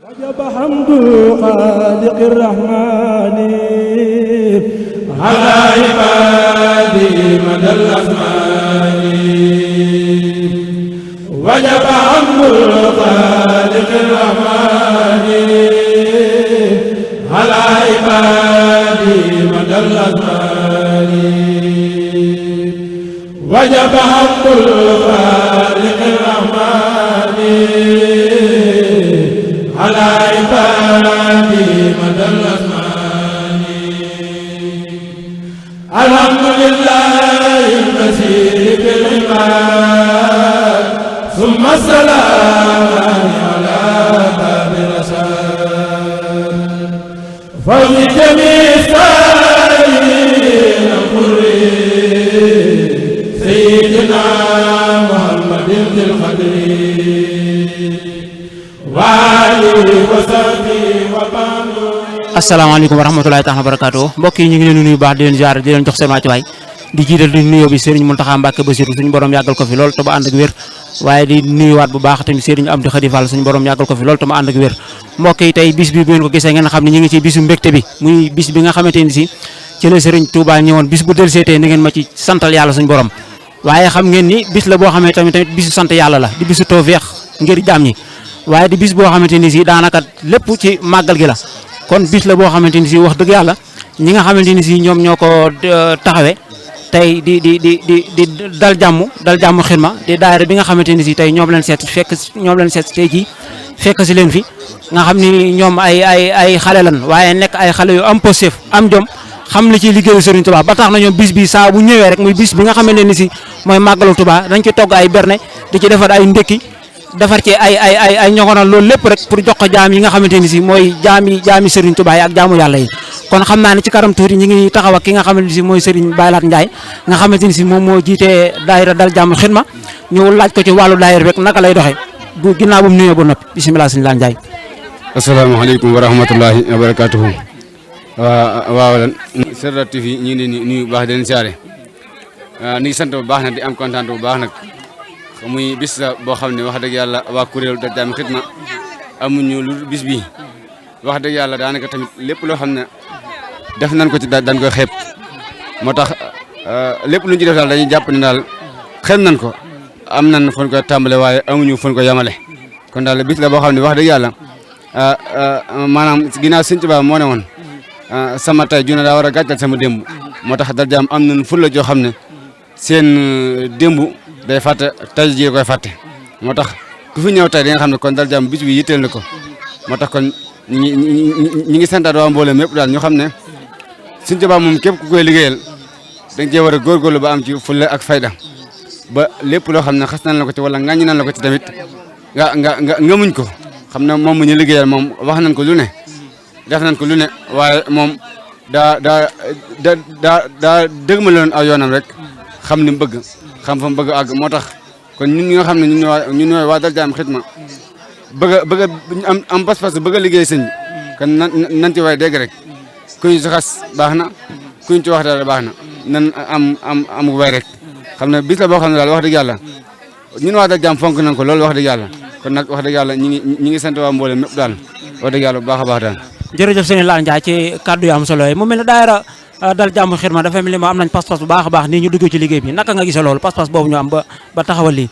وجب حمد خالق الرحمن على عباده مدى الأزمان وجب حمد خالق الرحمن على عباده مدى الأزمان وجب حمد خالق الرحمن على عباده مدى الأزمان الحمد لله المسير بالعباد ثم السلام على باب الرسال فوز جميع السائلين القرين سيدنا محمد ذي القدر asalaamaaleykum wa rahmatulahi taala wa barakaatu mbokk yi ñu ngi leen di nuyu baax di leen ziar di leen jox seen wàccuwaay di jiital di nuyoo bi Serigne Mountakha Mbacké Bassirou suñu borom yàggal ko fi lool te ba ànd ak wér waaye di nuyuwaat bu baax tamit Serigne Amdi Khady Fall suñu borom yàggal ko fi lool te ma ànd ak wér mbokk yi tey bis bi bu ngeen ko gisee ngeen xam ne ñu ngi ci bisu mbégte bi muy bis bi nga xamante ni si ci la Serigne Touba ñëwoon bis bu del seetee na ngeen ma ci santal yàlla suñu borom waaye xam ngeen ni bis la boo xamee tamit bisu sant yàlla la di bisu tawfeex ngir jaam ñi waaye di bis boo xamante ni si daanaka lépp ci màggal gi la kon bis la boo xamante ni si wax dëgg yàlla ñi nga xamante ni si ñoom ñoo ko taxawee tey di dal jàmm xidma di daayira bi nga xamante ni si tey ñoom leen seet tey jii fekk si leen fi nga xam ni ñoom ay xale lan waaye nekk ay xale yu am positif am jom xam li ci liggéeyu Serigne Touba ba tax na ñoom bis bi saa bu ñëwee rek muy bis bi nga xamante ni si mooy màggalu Touba dañ ci togg ay berne di ci defar ay ndékki defar ci ay ñogonal loolu lépp rek pour jox ko jaam yi nga xamante ni si mooy jaami Serigne Touba yi ak jaamu yàlla yi kon xam naa ne ci kanam tuuti ñi ngi taxaw ak ki nga xamante ni si mooy Serigne Baylaat Ndiaye nga xamante ni si moom moo jiitee daayira dal jàmm xidma ñu laaj ko ci wàllu daayira rek naka lay doxee bu ginnaaw bu mu nuyoo ba noppi bisimilah Serigne Laat Ndiaye. asalaamaaleykum wa rahmatulahi wa barakaatuhu. waaw lan Sirra TV ñu ngi leen di nuyu bu baax di leen siyaare ni sant bu baax nag di am kontaan bu baax nag muy bis la boo xam ne wax dëgg yàlla waa kuréelu dal jàmm xidma amuñu lu bis bi wax dëgg yàlla daanaka tamit lépp loo xam ne def nañ ko ci dañ koy xeeb moo tax lépp lu ñu ci def daal dañuy jàpp ne daal xeeb nañ ko am nañ fu ñu ko tàmbale waaye amuñu fu ñu ko yamale kon daal bis la boo xam ne wax dëgg yàlla maanaam ginnaaw Sëñ Tuubaa moo ne woon sama tay juna daa war a gàccal sama démb moo tax dal jàmm am nañ ful la joo xam ne seen démb day fàtte tay jii koy fàtte moo tax ku fi ñëw tey di nga xam ne kon dal jàmm bis bi yitteel na ko moo tax kon ñi ngi santaat waa mbooloo mépp daal ñu xam ne Sëñ Tuubaa moom képp ku koy liggéeyal dañ cee war a góorgóorlu ba am ci fulla ak fayda ba lépp loo xam ne xas nañ la ko ci wala ŋàññi nañ la ko ci tamit nga muñ ko xam ne moom mu ñu liggéeyal moom wax nañ ko lu ne def nañ ko lu ne waaye moom daa dëgmaloon aw yoonam rek xam li mu bëgg xam fa mu bëgg àgg moo tax kon ñun ñi nga xam ne ñun ñooy waa dal jàmm xidma bëgg a am pas-pas bëgg a liggéey sëñ bi kon nan ci waay dégg rek ku ñu si xas baax na ku ñu ci wax dara baax na nan am way rek xam ne bis la boo xam ne daal wax dëgg yàlla ñun waa dal jàmm fonk nañ ko loolu wax dëgg yàlla kon nag wax dëgg yàlla ñi ngi sant waa mboolem mépp daal wax dëgg yàlla bu baax a baax daal. jërëjëf sëñ Laat Ndiaye ci kàddu yu am solo yi mu mel ne daayira dal jàmm xidma dafa mel ni am nañ pas-pas bu baax a baax nii ñu duggee ci liggéey bi naka nga gisee loolu pas-pas boobu ñu am ba taxawal lii.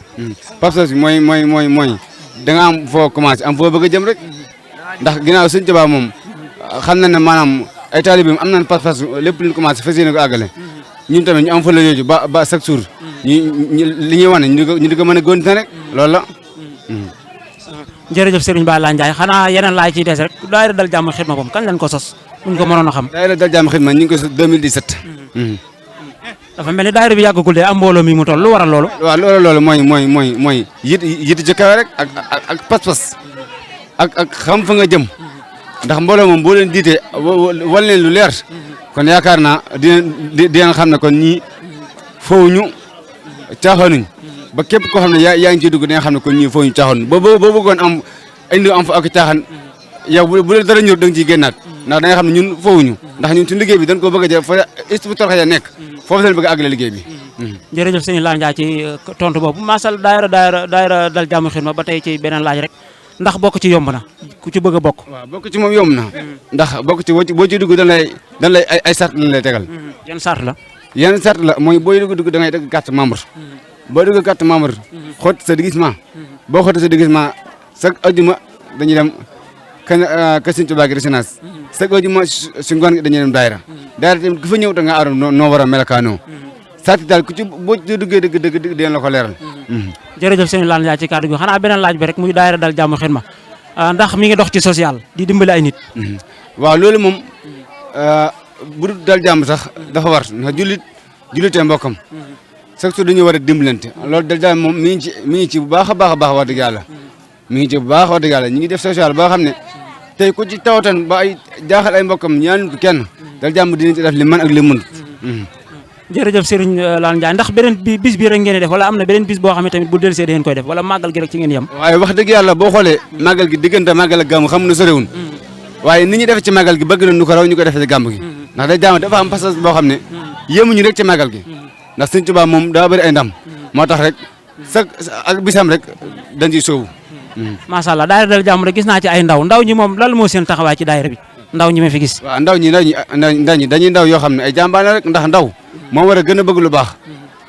pas-pas bi mooy da nga am foo commencé am foo bëgg a jëm rek ndax ginnaaw Sëñ Tuubaa moom xam na ne maanaam ay taalibeem am nañ pas-pas lépp lu ñu commencé fas yéene ko àggale ñun tamit ñu am fa la yooju ba chaque jour li ñuy wane ñu di ko mën a góonte rek loolu la. jërëjëf Serigne Baylaat Ndiaye xanaa yeneen laay ciy des rek daayira dal jàmm xidma boobu kañ lañ ko sos buñ ko mënoon a xam. daayira dal jàmm xidma ñu ngi ko sos 2017. dafa mel ni daayira bi yàggagul de am mbooloo mi mu toll lu waral loolu. waaw loolu mooy yit jëkkëw rek ak pas-pas ak xam fa nga jëm ndax mbooloo moom boo leen jiitee wal leen lu leer kon yaakaar naa dinañ xam ne kon ñii fowuñu caaxaanuñ ba képp koo xam ne yaa ngi ciy dugg di nga xam ne kon ñii fowuñu caaxaan boo bëggoon am fa ak caaxaan yow bu leen dara ñëw da nga ciy génnaat ndax da nga xam ne ñun fowuñu ndax ñun suñu liggéey bi dañ ko bëgg a jël fa bu toroxee nekk foofu lañ bëgg a àggale liggéey bi. jërëjëf sëñ Laat Ndiaye ci tontu boobu maasal daayira dal jàmm xidma ba tey ci beneen laaj rek ndax bokk ci yomb na ku ci bëgg a bokk. waaw bokk ci moom yomb na ndax bokk ci boo ci dugg dañ lay ay sart lañ lay tegal. yan sart la. yan sart la mooy booy dugg da ngay dëgg carte membre. boo dugg carte membre. xoot sa déguisement. boo xootee sa déguisement chaque ajuma dañuy dem ka Sëñ Tuubaa gi résidence. chaque ajuma si ngoon gi dañuy dem daayira. daayira tamit ku fa ñëw da nga aaroon noo war a melakaanoo. sart daal ku ci boo ci duggee dëgg dinañ la ko leeral. jërëjëf sëñ Lalla Ndiaye ci kàddu gi xanaa beneen laaj bi rek muy daayira Dal Jàmm Xidma ndax mi ngi dox ci social di dimbali ay nit. waaw loolu moom bu dul dal jàmm sax dafa war ndax jullitee mbokkam. chaque jour dañoo war a dimbalante loolu dal jàmm moom mi ngi ci bu baax a baax wax dëgg yàlla. mi ngi ci bu baax wax dëgg yàlla ñu ngi def social boo xam ne tey ku ci tawatan ba ay jaaxal ay mbokkam ñaanuñ ko kenn dal jàmm dinañ ci def li mën ak li mënut. jërëjëf Serigne Lalla Ndiaye ndax beneen bis bi rek ngeen def wala am na beneen bis boo xam ne tamit bu dellusee da ngeen koy def wala màggal gi rek ci ngeen yem. waaye wax dëgg yàlla boo xoolee màggal gi diggante màggal ak gàmm xam na sorewun waaye ni ñu def ci màggal gi bëgg na nu ko raw ñu ko defee ci gàmm gi ndax day jàmm dafa am passage boo xam ne yéemuñu rek ci màggal gi ndax Sëñ Tuubaa moom daa bëri ay ndam moo tax rek ak bisam rek dañ ciy sóobu. macha allah daayira Dal Jàmm rek gis naa ci ay ndaw ñi moom lan moo seen taxawaay ci daayira bi ndaw ñi ma fi gis. waaw ndaw ñi dañuy ndaw yoo xam ne ay jàmbaar la rek ndax ndaw moo war a gën a bëgg lu baax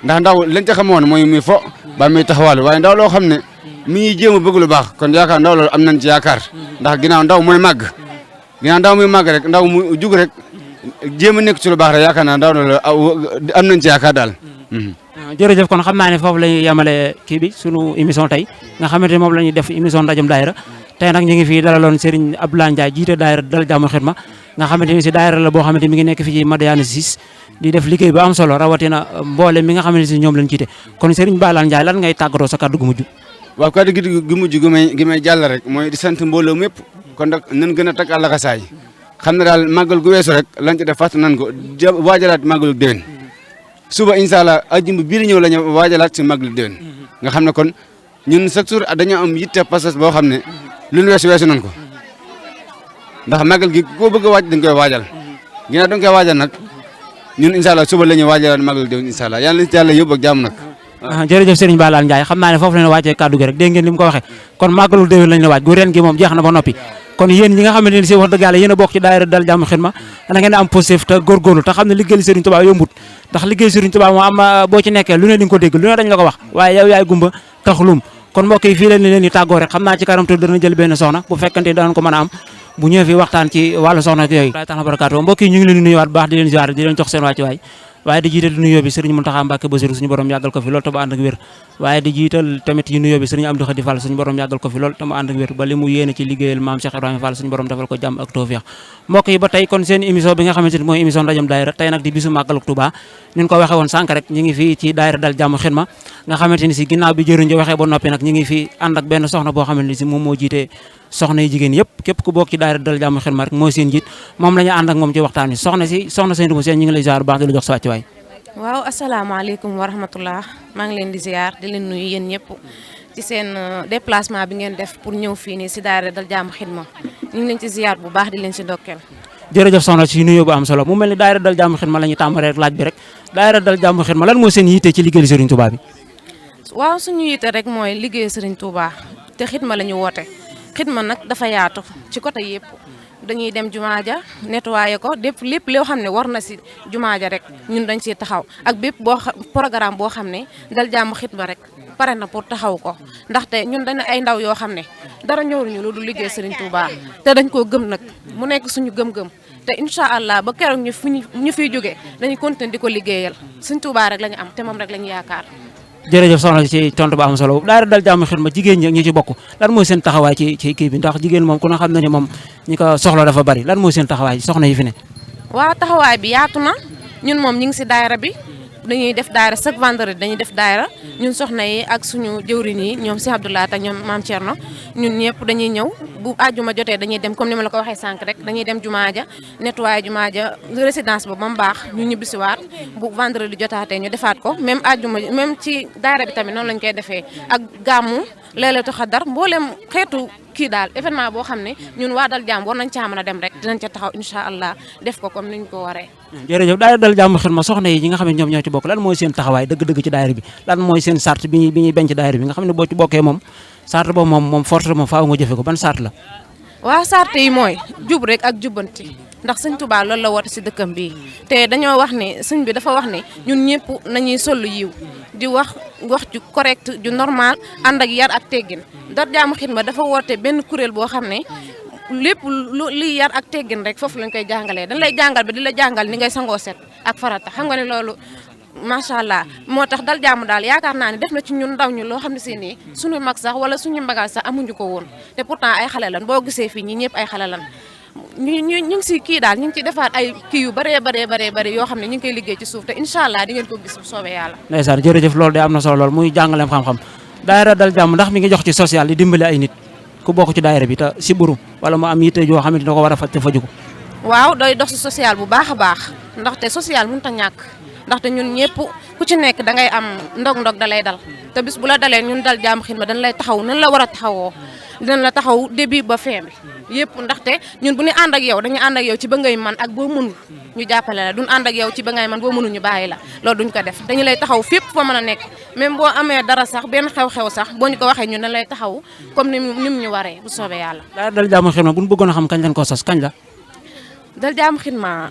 ndax ndaw lañ ca xamoon mooy muy fo ba muy taxawal waaye ndaw loo xam ne mi ngi jéem a bëgg lu baax kon yaakaar ndaw loolu am nañ ci yaakaar ndax ginnaaw ndaw mooy màgg ginnaaw ndaw muy màgg rek ndaw mu jug rek jéem a nekk ci lu baax rek yaakaar naa ndaw loolu am nañ ci yaakaar daal. jërëjëf kon xam naa ne foofu la ñuy yemale kii bi sunu émission tey nga xamante ne moom la ñuy def émission ndajum daayira tey nag ñu ngi fii dalaloon Serigne Abdoulaye Ndiaye jiite daayira Dal Jàmm Xidma nga xamante ni si daayira la boo xamante mi ngi nekk fii ci Madiyana 6 di def liggéey bu am solo rawatina mboole mi nga xamante si ñoom lañ jiite kon Serigne Abdoulaye Ndiaye lan ngay tàggatoo sa kàddu gu mujj. waaw kàddu gi mujj gi may jàll rek mooy di sant mbooloo mépp kon nag nan gën a tag àll xasaay xam ne daal màggal gu weesu rek lañ ci def fàtt nan ko waajalaat màggalu déwén suba incha allah ajjuma bii di ñëw la ñu waajalaat si màggalu déwén nga xam ne kon ñun chaque jour dañoo am yitte passage boo xam ne lu ñu weesu nan ko ndax màggal gi koo bëgg a waaj dañ koy waajal ginnaaw dañ koy waajal nag ñun incha allah suba la ñuy waajalaat màggalu déwén incha allah yàlla na ci yàlla yóbbu ak jàmm nag. jërëjëf Serigne Abdoulaye Ndiaye xam naa ne foofu la ñu wàccee kàddu gi rek dégg ngeen li mu ko waxee kon màggalu déwén lañ la waaj gu ren gi moom jeex na ba noppi kon yéen ñi nga xamante ne si wax dëgg yàlla yéen a bokk ci daayira Dal Jàmm Xidma da ngeen am positif te góorgóorlu te xam ne liggéey Serigne Touba yombut ndax liggéey Serigne Touba moo am boo ci nekkee lu ne di nga ko dégg lu ne dañ la ko wax waaye yow yaay gumba taxulum kon mbokk yi fii leen di tàggoo rek xam naa ci kanam tuuti dana jël benn soxna bu fekkante danañ ko mën a am bu ñëwee fii waxtaan ci wàllu soxna ak yooyu taala barakaatu mbokk yi ñu ngi leen di nuyuwaat baax di leen ziar di leen jox seen wàcci waay waaye di jiital nuyoo bi Serigne Mountakha Mbacké Bassirou suñu borom yàggal ko fi lool te ba ànd ak wér waaye di jiital tamit yi nuyoo bi Serigne Amdi Khady Fall suñu borom yàggal ko fi lool te mu ànd ak wér ba li mu yéene ci liggéeyal maam Cheikh Ibrahima Fall suñu borom defal ko jàmm ak tawfeex mbokk yi ba tey kon seen émission bi nga xamante ni mooy émission ndajam daayira tey nag di bisu màggalu Touba ni ñu ko waxee woon sànq rek ñu ngi fii ci daayira Dal Jàmm Xidma nga xamante ni si ginnaaw bi jëriñ waxee ba noppi nag ñu ngi fii ànd ak benn soxna boo xamante ni si moom moo jiite soxna yi jigéen yëpp képp ku bokk ci daayira Dal Jàmm Xidma rek mooy seen jiit moom la ñu ànd ak moom ci waxtaan wi soxna Seynabou Bousso ñu ngi lay ziar bu baax di la jox sa wàcci waay waaw asalaamaaleykum wa rahmatullah maa ngi leen di ziar di leen nuyu yéen ñëpp ci seen déplacement bi ngeen def pour ñëw fii nii si daayira Dal Jàmm Xidma ñu ngi leen ci ziar bu baax di leen si ndokkeel jërëjëf soxna si nuyoo bu am solo mu mel ni daayira Dal Jàmm Xidma la ñu tàmbalee rek laaj bi rek daayira Dal Jàmm Xidma lan moo seen yitte ci liggéeyu Serigne Touba bi waaw suñu yitte rek mooy liggéey Serigne Touba te xidma la ñu woote xidma nag dafa yaatu ci côté yëpp dañuy dem jumaa ja nettoyé ko lépp loo xam ne war na si jumaa ja rek ñun dañ siy taxaw ak bépp programme boo xam ne Dal Jàmm Xidma rek pare na pour taxaw ko ndaxte ñun dañ ay ndaw yoo xam ne dara ñëwruñu lu dul liggéey Serigne Touba te dañ koo gëm nag mu nekk suñu gëm-gëm te incha allah ba keroog ñu fiy jógee dañuy continuer di ko liggéeyal Serigne Touba rek la ñu am te moom rek la ñu yaakaar. jërëjëf soxna ci tontu ba am solo daayira Dal Jàmm Xidma jigéen ñi ñu ci bokk lan mooy seen taxawaay ci kii bi ndax jigéen moom ku ne xam na ne moom ñi ko soxla dafa bari lan mooy seen taxawaay soxna yi fi ne waaw taxawaay bi yaatu na ñun moom ñu ngi si daayira bi dañuy def daayira chaque vendredi dañuy def daayira ñun soxna yi ak suñu jëwriñ yi ñoom si Abdoulaye ak ñoom maam Thierno ñun ñëpp dañuy ñëw bu àjjuma jotee dañuy dem comme ni ma la ko waxee sànq rek dañuy dem jumaa ja nettoyé jumaa ja résidence ba ba mu baax ñu ñibbisiwaat bu vendredi jotaatee ñu defaat ko même àjjuma même ci daayira bi tamit noonu lañ koy defee ak gàmmu Laylatul Qadr mboolem xeetu kii daal événement boo xam ne ñun waa Dal Jàmm war nañ caa mën a dem rek dinañ ca taxaw incha allah def ko comme niñ ko waree. jërëjëf daayira Dal Jàmm Xidma soxna yi ñi nga xam ne ñoom ñoo ci bokk lan mooy seen taxawaay dëgg-dëgg ci daayira bi lan mooy seen sart bi ñuy benn ci daayira bi nga xam ne boo ci bokkee moom sart boobu moom force moom faaw nga jëfe ko ban sart la. waaw sart yi mooy jub rek ak jubbanti ndax sëñ Touba loolu la woote si dëkkam bii te dañoo wax ne sëñ bi dafa wax ne ñun ñëpp nañuy sol yiw di wax ju correct ju normal ànd ak yar ak teggin Darjaamul Xidma dafa woote benn kuréel boo xam ne lépp lu liy yar ak teggin rek foofu lañ koy jàngalee dañ lay jàngal ba di la jàngal ni ngay sangoo set ak farata xam nga ne loolu macha allah moo tax dal jàmm daal yaakaar naa ne def na ci ñun ndaw ñu loo xam ne si nii suñu mag sax wala suñu mbagal sax amuñu ko woon te pourtant ay xale lan boo gisee fii ñi ñëpp ay xale lan ñu ngi si kii daal ñu ngi ci defaat ay kii yu bëree yoo xam ne ñu ngi koy liggéey ci suuf te incha allah di ngeen ko gis bu soobee yàlla. ndeysaan jërëjëf loolu de am na solo lool muy jàngaleem xam-xam daayira dal jàmm ndax mi ngi jox ci social di dimbali ay nit ku bokk ci daayira bi te si buru wala mu am yitte joo xam ne da ko war a faj te faju ko. waaw doy dox si social bu baax a baax ndaxte social mënut a ñàkk ndaxte ñun ñëpp ku ci nekk da ngay am ndog-ndog da lay dal te bis bu la dalee ñun dal Darjaamul Xidma dañ lay taxaw nan la war a taxawoo dinañ la taxaw début ba fin bi yëpp ndaxte ñun bu ñu ànd ak yow dañu ànd ak yow ci ba ngay man ak boo mënul ñu jàppale la duñ ànd ak yow ci ba ngay man boo mënul ñu bàyyi la loolu duñ ko def dañu lay taxaw fépp fa mën a nekk même boo amee dara sax benn xew-xew sax boo ñu ko waxee ñun dañ lay taxaw comme ni mu ñu waree bu soobee yàlla. Darjaamul Xidma bu ñu bëggoon a xam kañ lañ ko sos kañ la. Darjaamul Xidma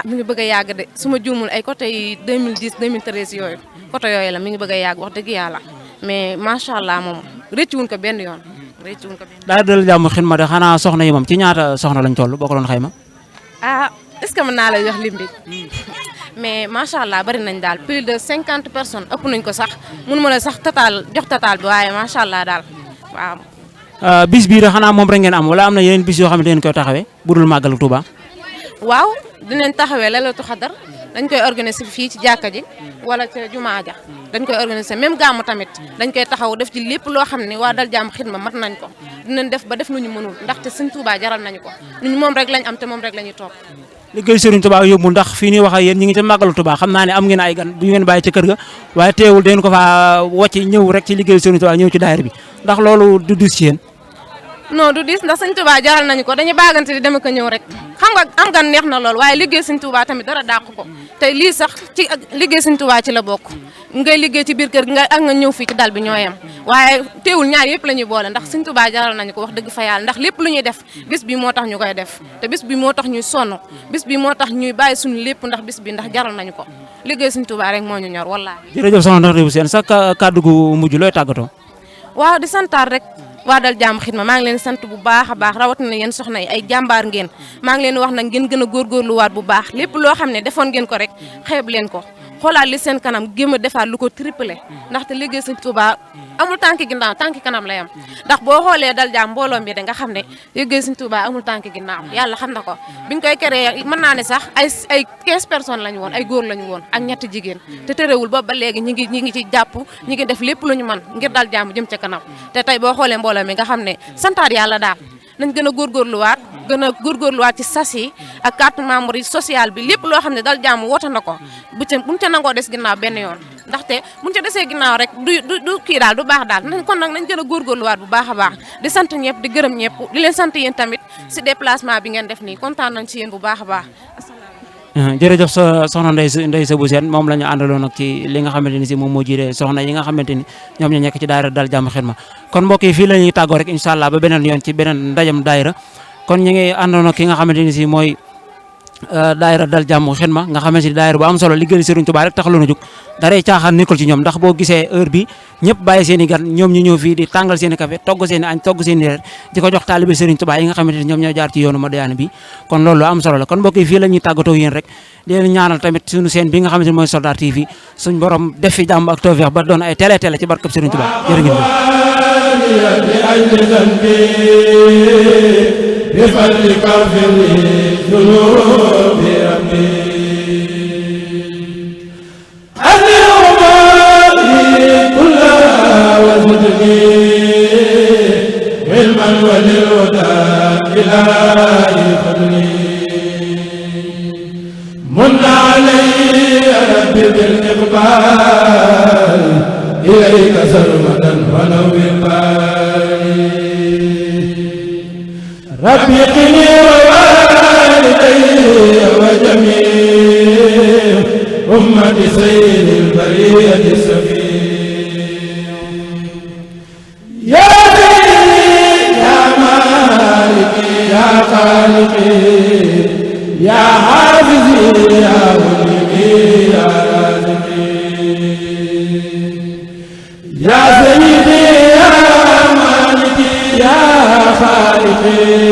mi ngi bëgg a yàgg de su ma juumul ay côté yi 2010 2013 yooyu côté yooyu la mi ngi bëgg a yàgg wax dëgg yàlla mais macha allah moom rëccuwuñ ko benn yoon. Darjaamul Xidma de xanaa soxna yi moom ci ñaata soxna lañ toll boo ko doon xayma. est-ce que mën naa lay wax lim bi mais macha allah bari nañ daal plus de 50 personnes ëpp nañ ko sax mënu ma la sax jox total bi waaye macha allah daal waaw. bis bii de xanaa moom rek ngeen am wala am na yeneen bis yoo xam ne ngeen koy taxawee budul màggalu Touba. waaw dinañ taxawee Laylatul Qadr dañ koy organiser fii ci jàkka ji wala ca jumaa ja dañ koy organiser même gàmmu tamit dañ koy taxaw def ci lépp loo xam ne waa Darjaamul Xidma mat nañ ko dinañ def ba def lu ñu mënul ndaxte sëñ Touba jaral nañu ko ñun moom rek lañ am te moom rek la ñuy topp. liggéey Serigne Touba yóbbu ndax fii nii wax ak yéen ñi ngi ca màggalu Touba xam naa ne am ngeen ay gan bu ñu leen bàyyi ca kër ga waaye teewul den ko fa wàcc ñëw rek ci liggéey Serigne Touba ñëw ci daayira bi ndax loolu du dus ci yéen. non du dis ndax sëñ Touba jaral nañu ko dañuy baagante di dem ko ñëw rek xam nga am gan neex na lool waaye liggéey sëñ Touba tamit dara dàq ko te lii sax ci liggéey sëñ Touba ci la bokk ngay liggéey ci biir kër gi ak nga ñëw fii ci dal bi ñoo yem waaye teewul ñaar yëpp la ñuy boole ndax sëñ Touba jaral nañu ko wax dëgg fa yàlla ndax lépp lu ñuy def bis bi moo tax ñu koy def te bis bi moo tax ñuy sonn bis bi moo tax ñuy bàyyi suñu lépp ndax bis bi ndax jaral nañu ko liggéey sëñ Touba rek moo ñu ñor wallaahi. jërëjëf soxna Ndeye Bousso Sène sa kàddu gu mujj looy tàggatoo. waaw di santaar rek waa Darjaamul Xidma maa ngi leen sant bu baax a baax rawatina yéen soxna yi ay jàmbaar ngeen maa ngi leen wax nag ngeen gën a góorgóorluwaat bu baax lépp loo xam ne defoon ngeen ko rek xeeb leen ko xoolaat li seen kanam géem a defaat lu ko triplé ndaxte liggéey sëñ Touba amul tànki ginnaaw tànki kanam lay am ndax boo xoolee Darjaam mbooloo mi da nga xam ne liggéey sëñ Touba amul tànki ginnaaw yàlla xam na ko biñ koy créé mën naa ne sax ay 15 personnes lañu woon ay góor lañu woon ak ñetti jigéen te terewul boobu ba léegi ñi ngi ci jàpp ñi ngi def lépp lu ñu mën ngir Darjaam jëm ca kanam te tey boo xoolee mbooloo mi nga xam ne santaat yàlla daal nañ gën a góorgóorluwaat ci sas yi ak carte membre yi social bi lépp loo xam ne Darjaam woote na ko buñ ca nangoo des ginnaaw benn yoon ndaxte buñ ca desee ginnaaw rek du kii daal du baax daal kon nag nañ gën a góorgóorluwaat bu baax a baax di sant ñëpp di gërëm ñëpp di leen sant yéen tamit si déplacement bi ngeen def nii kontaan nañ ci yéen bu baax a baax. jërëjëf soxna Ndeye Bousso Sène moom la ñu àndaloon ak ci li nga xamante ni si moom moo jiite soxna yi nga xamante ni ñoom ñu nekk ci daayira Darjaamul Xidma kon mbokk yi fii la ñuy tàggoo rek incha allah ba beneen yoon ci beneen ndajam daayira kon ñu ngi àndoon ak ki nga xamante ni si mooy daayira Darjaamul Xidma nga xamante ni daayira bu am solo liggéey Serigne Touba rek taxaloon a jóg daray caaxaan nekkul ci ñoom ndax boo gisee heure bi ñëpp bàyyi seen i gan ñoom ñu ñëw fii di tàngal seen i café togg seen i añ togg seen i reer di ko jox taalibe Serigne Touba yi nga xamante ni ñoom ñoo jaar ci yoonu Madiyana bi kon loolu am solo la kon mbokk yi fii la ñuy tàggatoo yéen rek di leen ñaanal tamit suñu seen bi nga xamante ni mooy Soldar TV suñ borom def fi jàmm ak tawfeex ba doon ay télé ci barkab Serigne Touba jërë ngeen بفضلك اغفر لي ذنوبي ربي أني أمامي كلها وزدني علما وللهدى إلهي فضلي من علي ربي بالإقبال إليك سرمدا ونور بالي ربي قني ووالدي وجميع أمة سيد البرية السفير يا ya sayyidi ya maliki ya khaliqi